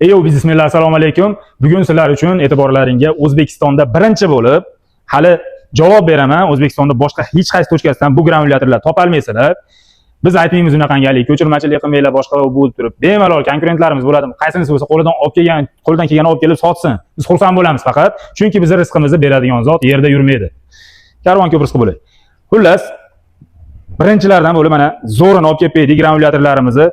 Ey, biznesmenlar, assalomu alaykum. Bugun sizlar uchun e'tiborlaringga O'zbekistonda birinchi bo'lib, hali javob beraman, O'zbekistonda boshqa hech qaysi точка sidan bu granulyatorlar topolmaysizlar. Biz aytmaymiz unaqangi haligi ko'chirmachilik qilmanglar, boshqa bu deb turib. Bemalol konkurentlarimiz bo'ladimi? Qaysinisi bo'lsa qo'lidan olib kelgan, qo'lidan kelganini olib kelib sotsin. Biz xursand bo'lamiz faqat, chunki bizni rizqimizni beradigan zot yerda yurmaydi. Karvon ko'p rizqi bo'ladi. Xullas, birinchilardan bo'lib mana zo'rini olib kelib berdik granulyatorlarimizni.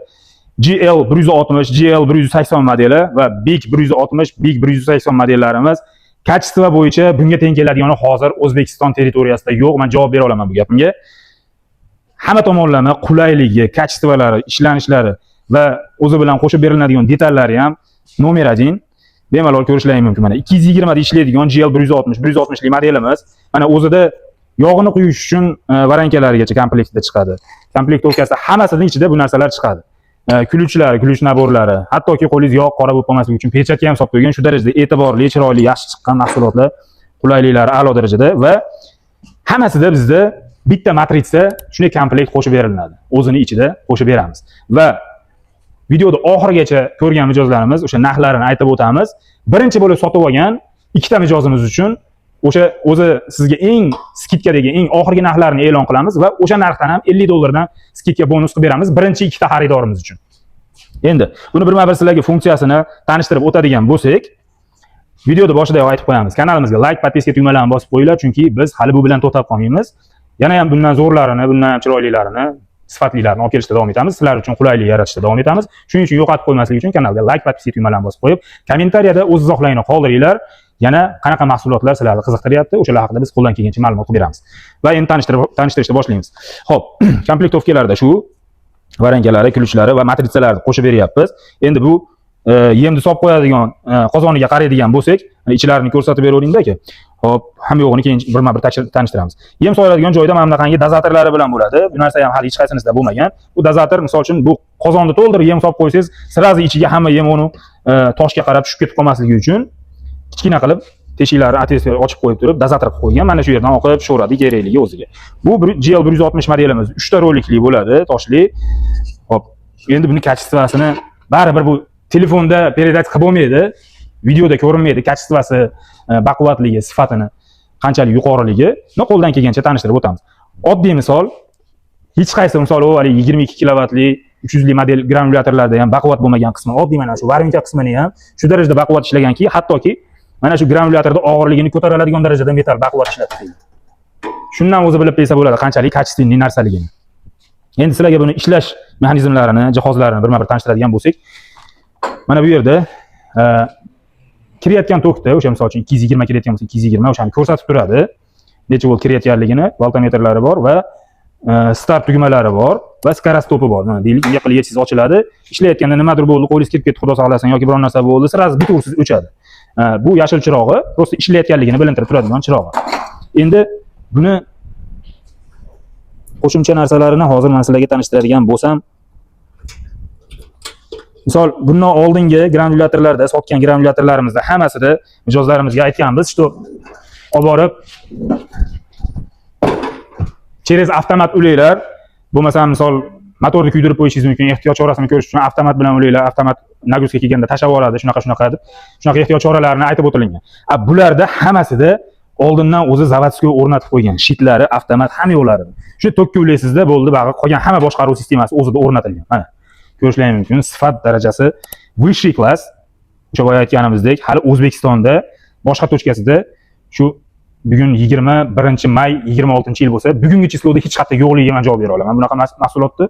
GL 160, GL 180 modeli va Big 160, Big 180 modellarimiz качество bo'yicha bunga teng keladigani hozir O'zbekiston territoriyasida yo'q. Men javob bera olaman bu gapimga. Hamma tomonlama qulayligi, качество lari, ishlanishlari va o'zi bilan qo'shib beriladigan detallari ham номер 1. Bemalol ko'rishlaring mumkin. Mana 220 da ishlaydigan GL 160, 160 lik modelimiz. Mana o'zida yog'ini quyish uchun воронка larigacha komplektda chiqadi. Комплектовка si hammasining ichida bu narsalar chiqadi. Ключ lari, ключ набор lari, hattoki qo'lingiz yog' qora bo'lib qolmasligi uchun перчатка ham solib qo'ygan. Shu darajada e'tiborli, chiroyli, yaxshi chiqqan mahsulotlar, qulayliklari a'lo darajada va hammasida bizda bitta matritsa shunday komplekt qo'shib beriladi. O'zini ichida qo'shib beramiz. Va videoda oxirigacha ko'rgan mijozlarimiz o'sha narxlarini aytib o'tamiz. Birinchi bo'lib sotib olgan ikkita mijozimiz uchun o'sha o'zi sizga eng скидка dagi eng oxirgi narxlarni e'lon qilamiz va o'sha narxdan ham 50 dollardan скидка bonus qilib beramiz birinchi ikkita xaridorimiz uchun. Endi buni birma-bir sizlarga funksiyasini tanishtirib o'tadigan bo'lsak, videoda boshidayoq aytib qo'yamiz. Kanalimizga like, подписка tugmalarini bosib qo'yinglar, chunki biz hali bu bilan to'xtab qolmaymiz. Yana ham bundan zo'rlarini, bundan ham chiroylilarini, sifatlilarini olib kelishda davom etamiz. Sizlar uchun qulaylik yaratishda davom etamiz. Shuning uchun yo'qotib qo'ymaslik uchun kanalga like, подписка tugmalarini bosib qo'yib, kommentariyada o'z izohlaringni qoldiringlar. Yana qanaqa mahsulotlar sizlarni qiziqtiryapti, o'shalar haqida biz qo'ldan kelgancha ma'lumot qilib beramiz. Va endi tanishtirishni boshlaymiz. Xo'p, комплектовка larda shu воронка lari, ключ lari va matrisalarni qo'shib beryapmiz. Endi bu yemni solib qo'yadigan qozoniga qaraydigan bo'lsak, ichlarini ko'rsatib beraveringda, aka. Xo'p, hamma yo'g'ini keyin birma-bir tanishtiramiz. Yem soladigan joyda mana bunaqangi dozatorlari bilan bo'ladi. Bu narsa ham hali hech qaysinisida bo'lmagan. Bu dozator, misol uchun, bu qozonni to'ldirib yem solib qo'ysangiz, сразу ichiga hamma yem uni toshga qarab tushib ketib qolmasligi uchun kichkina qilib teshiklari отверстие ochib qo'yib turib dozator qilib qo'ygan. Mana shu yerdan oqib tushaveradi kerakligi o'ziga. Bu GL 160 modelimiz 3 ta rolikli bo'ladi, toshli. Xo'p, endi buni качество sini baribir bu telefonda передать qilib bo'lmaydi. Videoda ko'rinmaydi качество si, baquvvatligi, sifatini qanchalik yuqoriligi. Но qo'ldan kelgancha tanishtirib o'tamiz. Oddiy misol, hech qaysi misol u haligi 22 kilovatli 300 li model granulyatorlarda ham baquvvat bo'lmagan qismi, oddiy mana shu воронка qismini ham shu darajada baquvvat ishlaganki, hattoki mana shu granulyatorda og'irligini ko'tara oladigan darajada metall baquvvat ishlatdi. Shundan o'zi bilib qo'ysa bo'ladi qanchalik качественный narsaligini. Endi sizlarga buni ishlash mexanizmlarini, jihozlarini birma-bir tanishtiradigan bo'lsak, mana bu yerda kirayotgan tokda o'sha misol uchun 220 kirayotgan bo'lsa, 220 o'shani ko'rsatib turadi. Necha volt kirayotganligini, voltmetrlari bor va start tugmalari bor va скоростопи bor. Mana deylik, bunga qilib yechsangiz ochiladi. Ishlayotganda nimadir bo'ldi, qo'lingiz kirib ketdi, xudo saqlasin, yoki biron narsa bo'ldi, сразу bitta ursangiz o'chadi. Bu yashil chirog'i просто ishlayotganligini bilintirib turadigan chirog'i. Endi buni qo'shimcha narsalarini hozir men sizlarga tanishtiradigan bo'lsam, misol bundan oldingi granulyatorlarda, sotgan granulyatorlarimizda hammasida mijozlarimizga aytganmiz, что olib borib через avtomat ulanglar, bo'lmasam misol motorni kuydirib qo'yishingiz mumkin, ehtiyot chorasini ko'rish uchun avtomat bilan ulanglar, avtomat нагрузка kelganda tashlab yuboradi, shunaqa shunaqa deb, shunaqa ehtiyot choralarini aytib o'tilingan. A bularda hammasida oldindan o'zi заводской o'rnatib qo'ygan щит lari, avtomat hamma yo'lari. Shu tokka ulaysizda bo'ldi, bag'i qolgan hamma boshqaruv sistemasi o'zida o'rnatilgan. Mana ko'rishlaring mumkin, sifat darajasi высший класс. O'sha boya aytganimizdek, hali O'zbekistonda boshqa точка sida shu bugun 21 may 26 yil bo'lsa, bugungi число da hech qayerda yo'qligiga man javob bera olaman. Bunaqa mahsulotni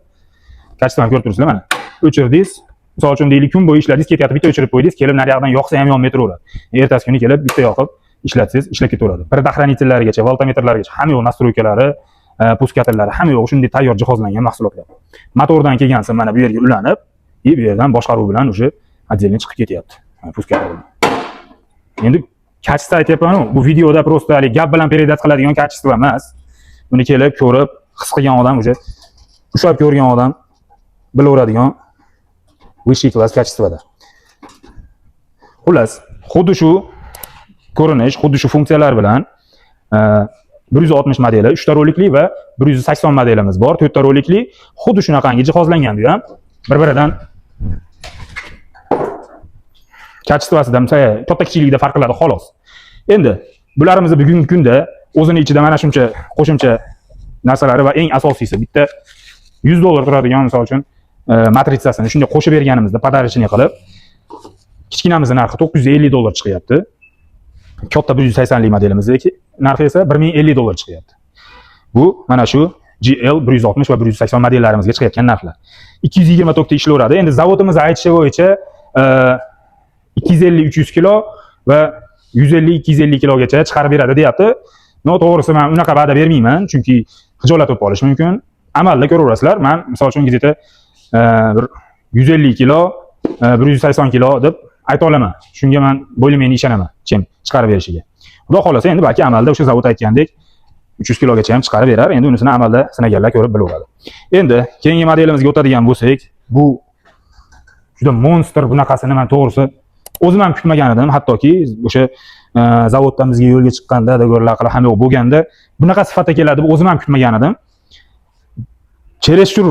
качество ni ko'rib turibsizlar mana. O'chirdingiz, misol uchun deylik, kun bo'yi ishladingiz, ketyapti, bitta o'chirib qo'ydingiz, kelib naryoqdan yoqsa ham yonmay turaveradi. Ertasi kuni kelib bitta yoqib ishlatsangiz, ishlab ketaveradi. Предохранитель larigacha, voltmetrlarigacha hamma yo'q, настройка lari, пускатель lari hamma yo'q, shunday tayyor jihozlangan mahsulotlar. Motordan kelgansa mana bu yerga ulanib, и bu yerdan boshqaruv bilan уже отдельно chiqib ketyapti. Mana пускатель bilan. Endi качество aytyapman-ku, bu videoda просто haligi gap bilan передать qiladigan качество emas. Buni kelib ko'rib, his qilgan odam, уже ushlab ko'rgan odam bilaveradigan высший класс качество da. Xullas, xuddi shu ko'rinish, xuddi shu funksiyalar bilan 160 modeli 3 ta rolikli va 180 modelimiz bor, 4 ta rolikli, xuddi shunaqangi jihozlangan bu ham. Bir-biridan Качество sida, misol, katta kichikligida farq qiladi, xolos. Endi bularimizni bugungi kunda o'zini ichida mana shuncha qo'shimcha narsalari va eng asosiysi bitta 100 dollar turadigan, misol uchun, matritsasini shunday qo'shib berganimizda, подарочный qilib, kichkinamizni narxi 950 dollar chiqyapti. Katta 180lik modelimizniki narxi esa 1050 dollar chiqyapti. Bu mana shu GL 160 va 180 modellarimizga chiqayotgan narxlar. 220 tokda ishlayveradi. Endi zavodimiz aytishi bo'yicha 250-300 kilo va 150-250 kilogacha chiqarib beradi deyapti. Но, to'g'risi, men unaqa va'da bermayman, chunki xijolat bo'lib qolishi mumkin. Amalda ko'raverasizlar. Men misol uchun где-то bir 150 kilo, 180 kilo deb ayta olaman. Shunga men более-менее ishonaman, чем chiqarib berishiga. Xudo xohlasa, endi balki amalda o'sha zavod aytgandek 300 kilogacha ham chiqarib berar. Endi unisini amalda sinaganlar ko'rib bilaveradi. Endi keyingi modelimizga o'tadigan bo'lsak, bu juda monster. Bunaqasini men, to'g'risi, o'zim ham kutmagan edim. Hattoki o'sha zavoddan bizga yo'lga chiqqanda, договор lar qilib hamma yo'q bo'lganda, bunaqa sifatda keladi deb o'zim ham kutmagan edim. Чересчур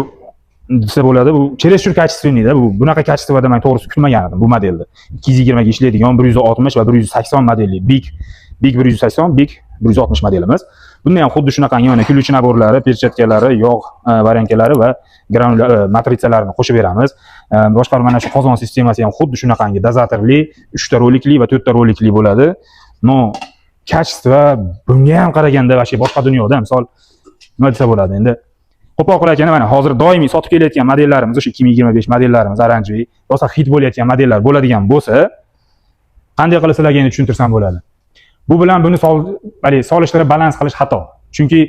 desa bo'ladi, bu чересчур качественный da bu. Bunaqa качество da men, to'g'risi, kutmagan edim bu modelni. 220 ga ishlaydigan 160 va 180 modelli Big 180, Big 160 modelimiz. Bunda ham xuddi shunaqangi mana ключ набор lari, перчатка lari, yog' воронка lari va granula matritsalarini qo'shib beramiz. Boshqaruv mana shu qozon sistemasi ham xuddi shunaqangi dozatorli, 3 ta rolikli va 4 ta rolikli bo'ladi. Но, качество bunga ham qaraganda вообще boshqa dunyoda, misol, nima desa bo'ladi endi. Qo'pol qilayotganda, mana hozir doimiy sotib kelayotgan modellarimiz, o'sha 2025 modellarimiz, оранжевый, rosa hit bo'layotgan modellar bo'ladigan bo'lsa, qanday qilib sizlarga endi tushuntirsam bo'ladi? Bu bilan buni haligi solishtirib balans qilish xato. Chunki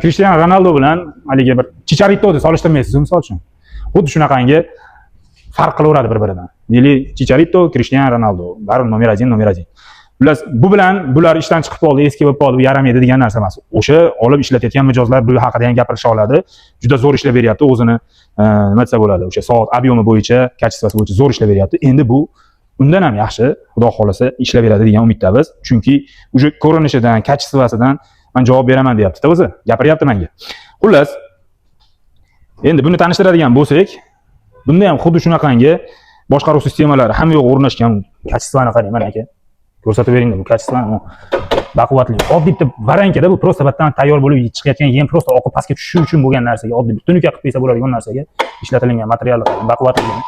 Krishtianu Ronaldo bilan haligi bir Chicharitoni solishtirmaysiz, misol uchun. Xuddi shunaqangi farq qilaveradi bir-biridan. Или Chicharito, Krishtianu Ronaldo, baribir номер один, номер один. Xullas, bu bilan bular ishdan chiqib qoldi, eski bo'lib qoldi, bu yaramaydi degan narsa emas. O'sha olib ishlatayotgan mijozlar bu haqida ham gapirisha oladi. Juda zo'r ishlab beryapti o'zini, nima desa bo'ladi, o'sha soat объем i bo'yicha, качество si bo'yicha zo'r ishlab beryapti. Endi bu undan ham yaxshi, Xudo xohlasa, ishlab beradi degan umiddamiz. Chunki уже ko'rinishidan, качество sidan man javob beraman deyapti-da o'zi. Gapiryapti menga. Xullas, endi buni tanishtiradigan bo'lsak, bunda ham xuddi shunaqangi boshqaruv sistemalari hamma yo'q o'rnashgan. Качество ni qarang, mana aka. Ko'rsatib bering bu качество ni. Baquvvatli. Oddiy bitta воронка da bu, просто bittadan tayyor bo'lib chiqayotgan yem просто oqib pastga tushishi uchun bo'lgan narsaga, oddiy bir tunuka qilib qo'ysa bo'ladigan narsaga ishlatilgan material baquvvatligini.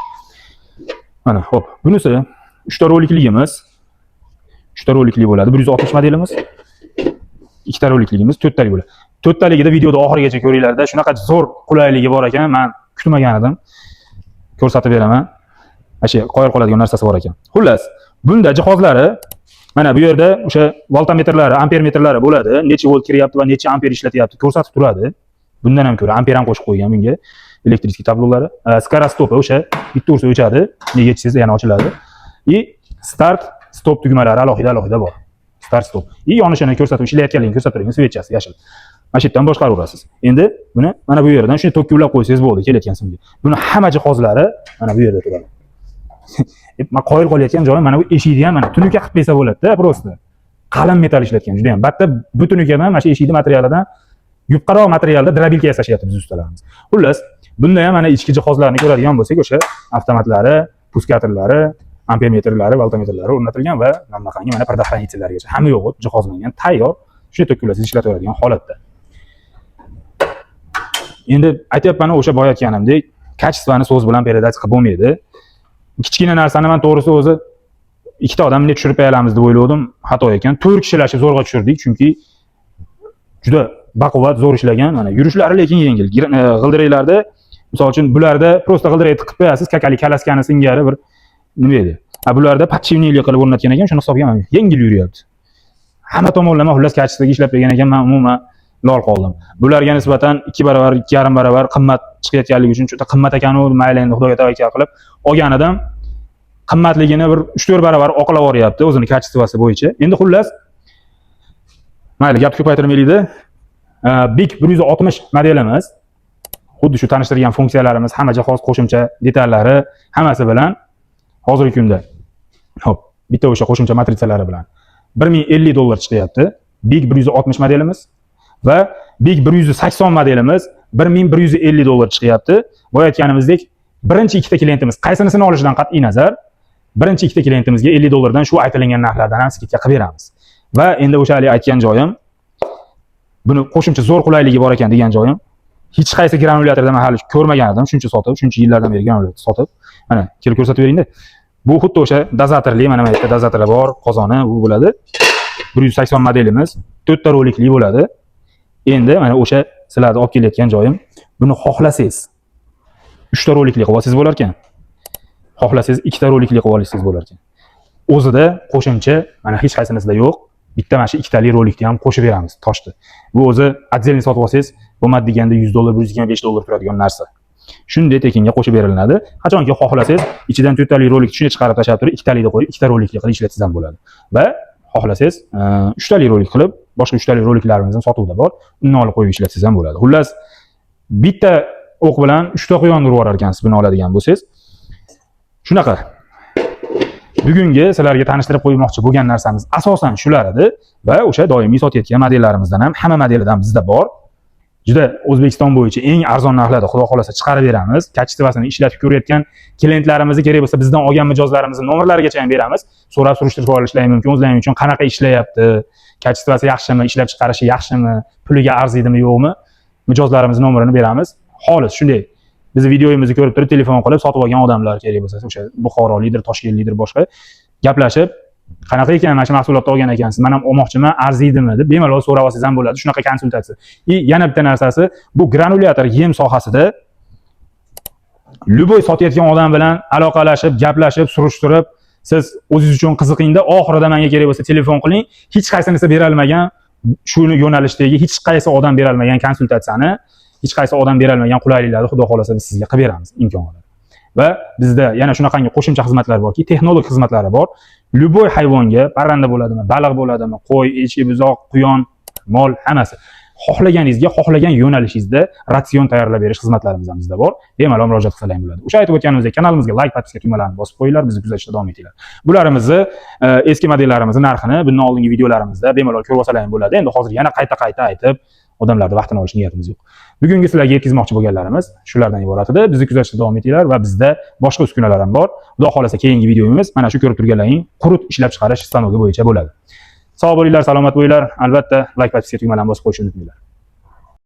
Mana, xo'p, bunisi 3 ta rolikligimiz. 3 ta rolikli bo'ladi. 160 modelimiz. Ikkita rolikligimiz to'rttalik bo'ladi. To'rttaligida videoda oxirigacha ko'ringlarda, shunaqa zo'r qulayligi bor ekan, men kutmagan edim. Ko'rsatib beraman. Mana shu qoyil qoladigan narsasi bor ekan. Xullas, bunda jihozlari mana bu yerda o'sha voltmetrlari, ampermetrlari bo'ladi. Necha volt kiryapti va necha amper ishlatyapti ko'rsatib turadi. Bundan ham ko'ra amper ham qo'shib qo'ygan bunga электрический tablolari. Скоростопи o'sha bitta ursa o'chadi, nega yetishsa yana ochiladi. И start, stop tugmalari alohida alohida bor. Start, stop. И yonishini ko'rsatib, ishlayotganligini ko'rsatib turgan свеча si yashil. Mana shu yerdan boshqaraverasiz. Endi buni mana bu yerdan shuni tokka ulab qo'ysangiz bo'ldi kelayotgan simga. Buni hamma jihozlari mana bu yerda turadi. Man qoyil qolayotgan joyim mana bu eshikni ham mana tunuka qilib qo'ysa bo'ladi-da, просто. Qalin metall ishlatgan juda ham. Bitta bu tunukadan, mana shu eshikni materialidan yupqaroq materialda дробилка yasashyapti biz ustalarimiz. Xullas, bunda ham mana ichki jihozlarni ko'radigan bo'lsak, o'sha avtomatlari, пускатель lari, ampermetrlari, voltmetrlari o'rnatilgan va mana bunaqangi mana предохранитель largacha hamma yo'g'i jihozlangan, tayyor. Shuni tokka ulasangiz ishlataveradigan holatda. Endi aytyapman, o'sha boya aytganimdek, качество ni so'z bilan передать qilib bo'lmaydi. Kichkina narsani man, to'g'risi, o'zi ikkita odam tushirib olamiz deb o'ylovdim, xato ekan. 4 kishilashib zo'rg'a tushirdik, chunki juda baquvvat, zo'r ishlagan. Mana yurishlari lekin yengil. G'ildiraklarda, misol uchun, bularda просто g'ildirak tiqib qo'yasiz, kakali kalaskani singari bir nima edi. A bularda подшипник li qilib o'rnatgan ekan, shuni hisobiga mana yengil yuryapti. Hamma tomonlama, xullas, качество ga ishlab bergan ekan, man umuman lol qoldim. Bularga nisbatan 2 barobar, 2,5 barobar qimmat chiqayotganligi uchun juda qimmat ekan u, mayli endi Xudoga tavakkal qilib olgan edim. Qimmatligini bir 3-4 barobar oqlab yuboryapti o'zini качество si bo'yicha. Endi xullas, mayli, gapni ko'paytirmaylikda. Big 160 modelimiz xuddi shu tanishtirgan funksiyalarimiz, hamma jihoz, qo'shimcha detallari hammasi bilan hozirgi kunda, hop, bitta o'sha qo'shimcha matritsalari bilan 1050 dollar chiqyapti. Big 160 modelimiz va Big 180 modelimiz 1150 dollar chiqyapti. Boya aytganimizdek, birinchi ikkita klientimiz qaysinisini olishidan qat'iy nazar Birinchi ikkita klientimizga 50 dollardan shu aytilingan narxlardan ham скидка qilib beramiz. Va endi o'sha haligi aytgan joyim, buni qo'shimcha zo'r qulayligi bor ekan degan joyim, hech qaysi granulyatorda man hali ko'rmagan edim, shuncha sotib, shuncha yillardan beri granulyator sotib. Mana, kelib ko'rsatib beringda. Bu xuddi o'sha dozatorli, mana bu yerda dozatori bor, qozoni bu bo'ladi. 180 modelimiz, to'rtta rolikli bo'ladi. Endi mana o'sha sizlarni olib kelayotgan joyim, buni xohlasangiz uchta rolikli qilib olsangiz bo'lar ekan. Xohlasangiz ikkita rolikli qilib olsangiz bo'lar ekan. O'zida qo'shimcha mana hech qaysinisida yo'q. Bitta mana shu ikkitali rolikni ham qo'shib beramiz, toshni. Bu o'zi отдельный sotib olsangiz, bo'lmadi deganda 100 dollar, 125 dollar turadigan narsa. Shunday tekinga qo'shib berilinadi. Qachonki xohlasangiz, ichidan to'rttalik rolik shunday chiqarib tashlab turib, ikkitalikni qo'yib, ikkita rolikli qilib ishlatsangiz ham bo'ladi. Va xohlasangiz, uchtalik rolik qilib, boshqa uchtalik roliklarimiz ham sotuvda bor. Uni olib qo'yib ishlatsangiz ham bo'ladi. Xullas, bitta o'q bilan uchta quyonni urib yuborar ekansiz buni oladigan bo'lsangiz. Shunaqa. Bugungi sizlarga tanishtirib qo'ymoqchi bo'lgan narsamiz asosan shular edi va o'sha doimiy sotayotgan modellarimizdan ham hamma modelidan bizda bor. Juda O'zbekiston bo'yicha eng arzon narxlarda, xudo xohlasa, chiqarib beramiz. Качество sini ishlatib ko'rayotgan klientlarimizni, kerak bo'lsa, bizdan olgan mijozlarimizni nomerlarigacha ham beramiz. So'rab surishtirib olishlari mumkin. O'zlari uchun qanaqa ishlayapti, качество si yaxshimi, ishlab chiqarishi yaxshimi, puliga arziydimi, yo'qmi? Mijozlarimiz nomerini beramiz. Xolis shunday bizni videomizni ko'rib turib telefon qilib sotib olgan odamlar kerak bo'lsa, o'sha Buxorolikdir, Toshkentlikdir, boshqa gaplashib, qanaqa ekan mana shu mahsulotni olgan ekansiz, man ham olmoqchiman, arziydimi deb bemalol so'rab olsangiz ham bo'ladi. Shunaqa konsultatsiya. И yana bitta narsasi, bu granulyator yem sohasida любой sotayotgan odam bilan aloqalashib, gaplashib, surishtirib, siz o'zingiz uchun qiziqingda, oxirida menga kerak bo'lsa telefon qiling. Hech qaysinisi berolmagan, shuni yo'nalishdagi hech qaysi odam berolmagan konsultatsiyani, hech qaysi odam berolmagan qulayliklarni, xudo xohlasa, biz sizga qilib beramiz imkon qadar. Va bizda yana shunaqangi qo'shimcha xizmatlar borki, texnolog xizmatlari bor. Любой hayvonga, parranda bo'ladimi, baliq bo'ladimi, qo'y, echki, buzoq, quyon, mol, hammasi. Xohlaganingizga, xohlagan yo'nalishingizda ratsion tayyorlab berish xizmatlarimiz ham bizda bor. Bemalol murojaat qilsalaring bo'ladi. O'sha aytib o'tganimizdek, kanalimizga layk, подписка tugmalarini bosib qo'yinglar, bizni kuzatishda davom etinglar. Bularimizni eski modellarimizni narxini bundan oldingi videolarimizda bemalol ko'rib olsalaring bo'ladi. Endi hozir yana qayta-qayta aytib, odamlarni vaqtini olish niyatimiz yo'q. Bugungi sizlarga yetkazmoqchi bo'lganlarimiz shulardan iborat edi. Bizni kuzatishda davom etinglar va bizda boshqa uskunalar ham bor. Xudo xohlasa, keyingi videomiz mana shu ko'rib turganlaring qurut ishlab chiqarish stanogi bo'yicha bo'ladi. Sog' bo'linglar, salomat bo'linglar. Albatta, layk, подписка tugmalarini bosib qo'yishni unutmanglar.